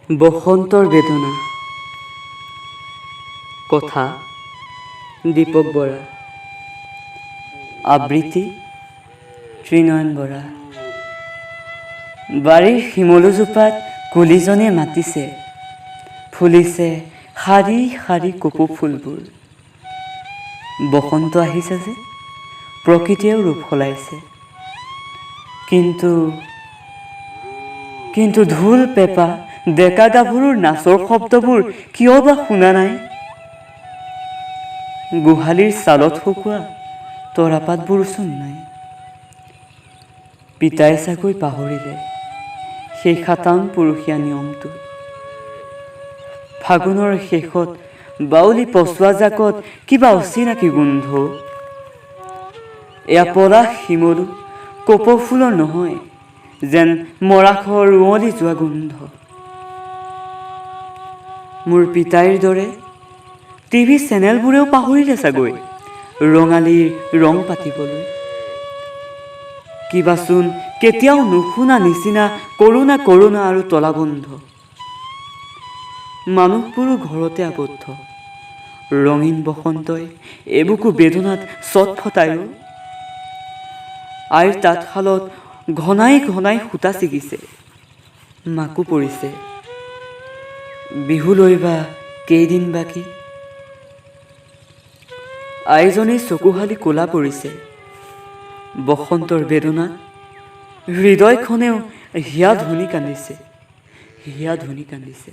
বসন্তৰ বেদনা। কথা দীপক বৰা, আবৃত্তি ত্ৰিনয়ন বৰা। বাৰীৰ শিমলুজোপাত কুলিজনীয়ে মাতিছে, ফুলিছে শাৰী শাৰী কপৌ ফুলবোৰ। বসন্ত আহিছে যে প্ৰকৃতিয়েও ৰূপ সলাইছে, কিন্তু কিন্তু ঢোল, পেঁপা, ডেকা গাভৰুৰ নাচৰ শব্দবোৰ কিয় বা শুনা নাই? গোহালিৰ চালত শুকোৱা তৰাপাতবোৰোচোন নাই। পিতাই চাগৈ পাহৰিলে সেই সাতাম পুৰুষীয়া নিয়মটো। ফাগুনৰ শেষত বাউলি পচোৱা জাকত কিবা অচিনাকি গোন্ধ। এয়া পলাশ, শিমলু, কপৌ ফুলৰ নহয়, যেন মৰাশৰ উৱলি যোৱা গোন্ধ। মোৰ পিতাইৰ দৰে টিভি চেনেলবোৰেও পাহৰিলে চাগৈ ৰঙালীৰ ৰং পাতিবলৈ। কিবাচোন কেতিয়াও নুশুনা নিচিনা কৰোণা কৰোণা আৰু তলাবন্ধ। মানুহবোৰো ঘৰতে আবদ্ধ। ৰঙীন বসন্তই এবুকু বেদনাত ছটফটায়ো। আইৰ তাঁতশালত ঘনাই ঘনাই সূতা ছিগিছে, মাকো পৰিছে। বিহুলৈ বা কেইদিন বাকী? আইজনীৰ চকুহালি ক'লা পৰিছে বসন্তৰ বেদনাত। হৃদয়খনেও হিয়া ধুনি কান্দিছে, হিয়া ধুনি কান্দিছে।